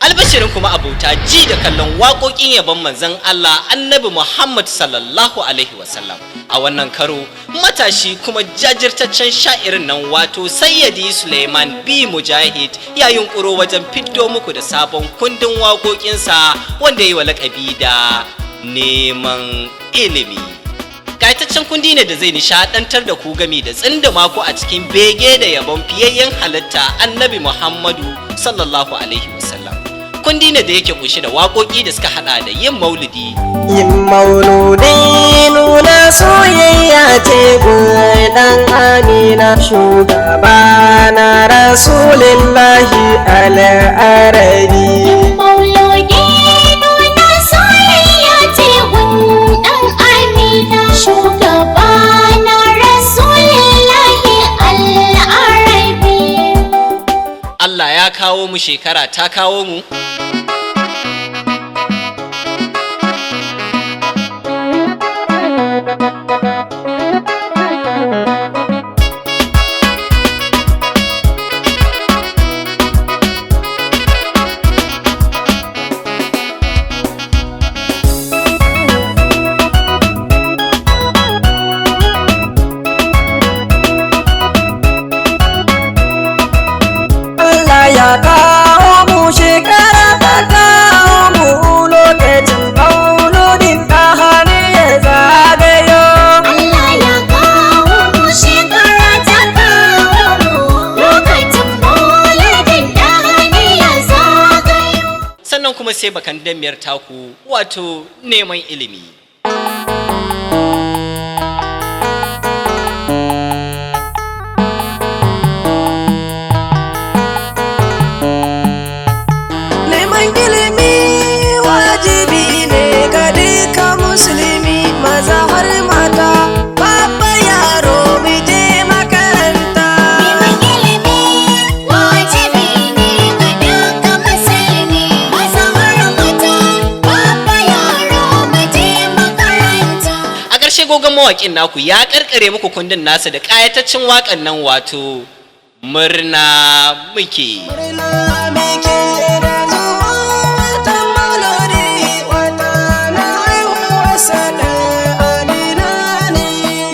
Albashirin kuma abota ji da kallon waƙoƙin yabon manzon Allah Annabi Muhammad sallallahu alaihi wasallam. A wannan karo matashi kuma jajirtaccen sha'irin nan, wato Sayyadi Suleiman B Mujahid, ya yunƙuro wajen fiddo muku da sabon kundin waƙoƙinsa wanda ya yi wa laƙabi da "Neman Ilimi". Ƙayataccen kundi ne da zai nishaɗantar da ku gami da tsinduma ku a cikin bege da yabon fiyayyen halitta Annabi Muhammadu sallallahu alaihi wasallam. Kundi ne da yake kunshe da waƙoƙi da suka hada da yin maulidi, Yin mauludi nuna soyayya ce dan Amina, shugaba na Rasulillahi al'arabi. Mauludi nuna soyayya ce gun ɗan Amina, shugaba na Rasulillahi al'arabi. Allah ya kawo mu, shekara ta kawo mu, Allah ya kawo mu, shekara ta kawo mu, lokacin mauludin ta hannu ya zagayo. Allah ya kawo mu, shekara ta kawo mu, lokacin mauludin ɗani ya zagayo. Sannan kuma sai bakan damiyar taku, wato "Neman Ilimi". Neman ilimi wajibi ne ga duka musulmi, maza har mata, babba yaro, mu je makaranta. Neman ilimi wajibi ne ga duka musulmi, maza har mata, babba yaro, mu je makaranta. A ƙarshe gogon mawaƙin naku ya ƙarƙare muku kundin nasa da ƙayataccen waƙan nan, wato "Murna Muke". Murna muke da zuwa watan mauludi, wata na haihuwarsa ɗan Amina ne.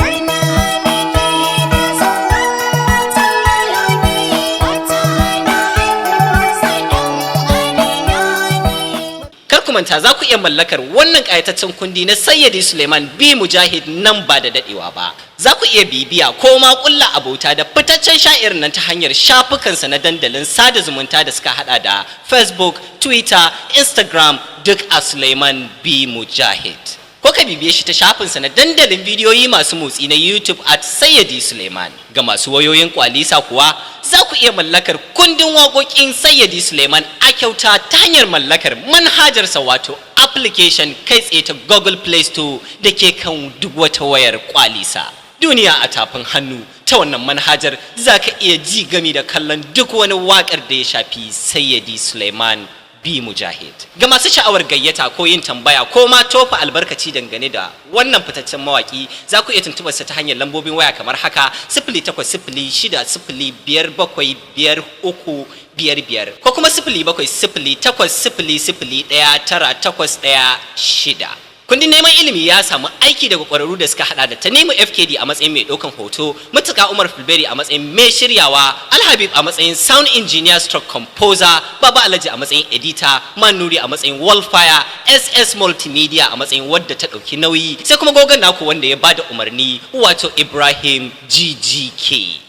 Murna muke da zuwa watan mauludi, wata na haihuwarsa ɗan Amina ne. Kar ku manta, za ku iya mallakar wannan ƙayataccen kundi na Sayyidi Suleiman B Mujahid nan ba da daɗewa ba. Za ku iya bibiya ko ma ƙulla abota da fitaccen sha'irin nan ta hanyar shafukansa na dandalin sada zumunta da suka hada da Facebook, Twitter, Instagram, duk a Suleiman B Mujahid. Ko ka bibiye shi ta shafinsa na dandalin bidiyoyi masu motsi na YouTube at Sayyidi Suleiman. Ga masu wayoyin kwalisa kuwa, za ku iya mallakar kundin waƙoƙin Sayyidi Suleiman a kyauta ta hanyar mallakar manhajarsa, wato application, kai tsaye ta Google Play Store da ke kan duk wata wayar kwalisa. Duniya a tafin hannu, ta wannan manhajar za ka iya ji gami da kallon duk wani waƙar da ya shafi Sayyidi Suleiman B Mujahid. Ga masu sha'awar gayyata ko yin tambaya ko ma tofa albarkaci dangane da wannan fitaccen mawaki, za ku iya tuntuɓarsa ta hanyar lambobin waya kamar haka: 08060575355 ko kuma 07080019816. Kundin "Neman Ilimi" ya samu aiki daga ƙwararru da suka hada da Tanimu FKD a matsayin mai ɗaukan hoto, Mutuka Umar Fulberi a matsayin mai shiryawa, Alhabib a matsayin sound engineer stroke composer, Baba Alhaji a matsayin editor, Manuri a matsayin wallfire, SS Multimedia a matsayin wadda ta ɗauki nauyi, sai kuma gogon naku wanda ya bada umarni, wato Ibrahim GGK.